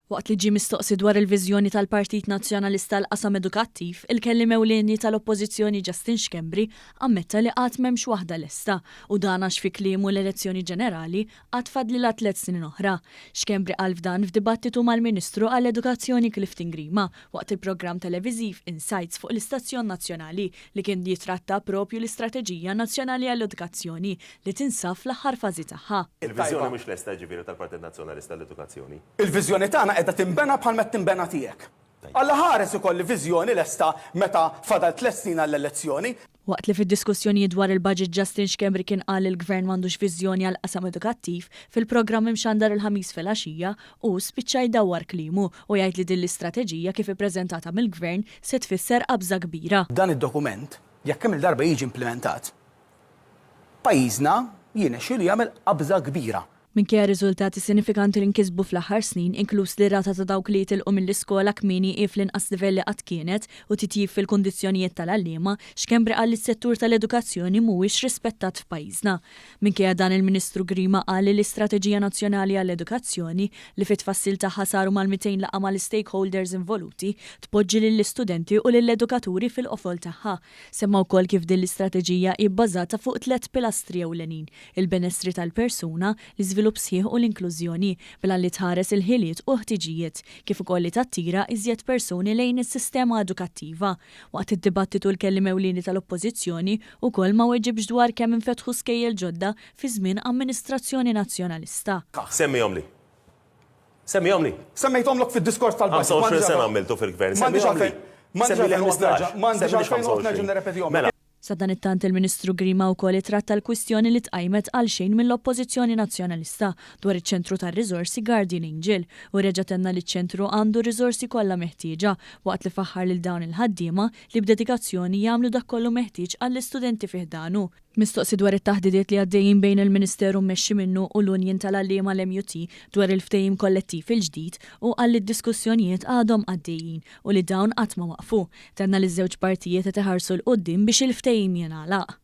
Waqt li ġie mistoqsi dwar il-viżjoni tal-Partit Nazzjonalista għall-qasam edukattiv, il-kelliem ewlieni tal-Oppożizzjoni Justin Schembri ammetta li għad m'hemmx waħda lesta u dan għax fi kliemu l-elezzjoni ġenerali għad fadlilha tlett snin oħra. Schembri qal f'dan f'dibattitu mal-Ministru għall-Edukazzjoni Clifton Grima waqt il-programm televiżiv Insights fuq l-istazzjon nazzjonali li kien jitratta propju l-Istrateġija Nazzjonali għall-Edukazzjoni li tinsab fl-aħħar fażi tagħha. Il-viżjoni mhux lesta jiġifieri tal-Partit Nazzjonalista għall-edukazzjoni. Il-viżjoni tagħna qiegħda tinbena bħalma qed tinbena tiegħek. Alla ħares ikolli viżjoni lesta meta fadal tlett snin għall-elezzjoni. Waqt li fid-diskussjonijiet dwar il-budget Justin Schembri kien qal li l-Gvern m'għandux viżjoni għall-qasam edukattiv, fil-programm imxandar il-Ħamis filgħaxija, hu spiċċa jdawwar kliemu u jgħid li din l-istrateġija kif ippreżentata mill-Gvern se tfisser qabża kbira. Dan id-dokument, jekk kemm-il darba jiġi implimentat, pajjiżna jirnexxielu jagħmel qabża kbira. Minkejja r-riżultati sinifikanti li nkisbu fl-aħħar snin, inkluż li r-rata ta' dawk li jitilqu mill-iskola kmieni hi fl-inqas livell li qatt kienet u titjib fil-kundizzjonijiet tal-għalliema, Schembri qal li s-settur tal-edukazzjoni mhuwiex rispettat f'pajjiżna. Minkejja dan il-Ministru Grima qal li l-Istrateġija Nazzjonali għall-Edukazzjoni, li fit-tfassil tagħha saru mal-200 laqgħa mal-istakeholders involuti, tpoġġi lill-istudenti u lill-edukaturi fil-qofol tagħha. Semma wkoll kif din l-istrateġija hi bbażata fuq tlett pilastri ewlenin, il-benessri tal-persuna, l-iżvilupp sħiħ u l-inklużjoni, bil-għan li tħares il-ħiliet u l-ħtiġijiet, kif ukoll li tattira iżjed persuni lejn is-sistema edukattiva. Waqt id-dibattitu l-kelliem ewlieni tal-Oppożizzjoni wkoll ma weġibx dwar kemm infetħu skejjel ġodda fi żmien amministrazzjoni Nazzjonalista. Semmihomli. Semmihomli. Semmejthomlok fid-diskors tal-budget. 25 sena għamiltu fil-gvern. M'għandix Semmihomli. għalfejn. M'għandix Semmili għalfejn noqgħod 15. nerġa', m'għandix Semmili għalfejn noqgħod nerġa' 25. nirrepetihomlok. Mela. Sadanittant il-Ministru Grima wkoll ittratta l-kwistjoni li tqajmet għalxejn mill-Oppożizzjoni Nazzjonalista dwar iċ-ċentru tar-riżorsi Guardian Angel u reġa' tenna li ċ-ċentru għandu r-riżorsi kollha meħtieġa waqt li faħħar lil dawn il-ħaddiema li b'dedikazzjoni jagħmlu dak kollu meħtieġ għall-istudenti fi ħdanu. Mistoqsi dwar it-taħdidiet li għaddejjin bejn il-Ministeru mmexxi minnu u l-union tal-għalliema l-MUT dwar il-ftehim kollettiv il-ġdid, hu qal li d-diskussjonijiet għadhom għaddejjin u li dawn qatt ma waqfu. Tenna li ż-żewġ partijiet qed iħarsu 'l quddiem biex il-ftehim jingħalaq.